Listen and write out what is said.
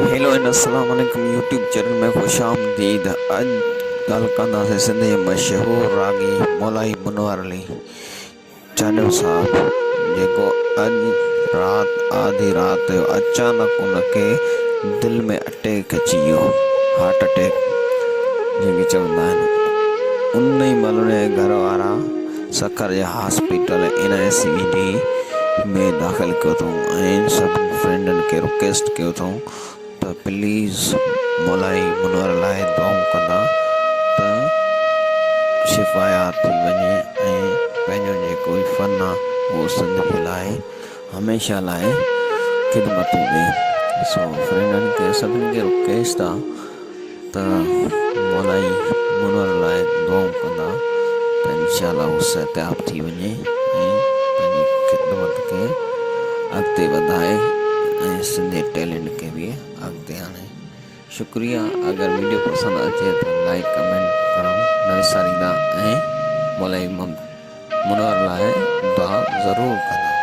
Hello and السلام عليڪم YouTube channel ۾ خوش آمديد اڄ ڳالهه ڪنداسين سنڌ جي مشهور راڳي مولائي منور علي چانڊيو صاحب جيڪو اڄ رات آڌي رات جو اچانڪ ان کي دل ۾ اٽيڪ اچي ويو هارٽ اٽيڪ جنهن کي چوندا آهن ان ئي مهل ان جا گهر وارا سکر جي هاسپيٽل اين آء سي ڊي ۾ داخل ڪيو اٿئون ۽ سڀني فرينڊن کي رڪويسٽ ڪيو اٿئون ته پليز مولائي منور لاء دعائون ڪندا ته شفاياب ٿي وڃي ۽ پنهنجو جيڪو به فن آ اهو سنڌ جي لاء هميشه لاء خدمتون ڏي سو فرينڊن کي سڀني کي رڪويسٽ آ ته مولائي منور لاء دعائون ڪندا ته انشاء الله هو صحتياب ٿي وڃي ۽ پنهنجي خدمت کي اڳتي وڌائي ۽ سنڌي ٽيلنٽ کي به اڳتي آڻي شڪريه اگر ويڊيو پسند اچي ته لائڪ ڪمينٽ ڪرڻ نه وساريندا ۽ مولائي منور لاء دعا ضرور ڪندا.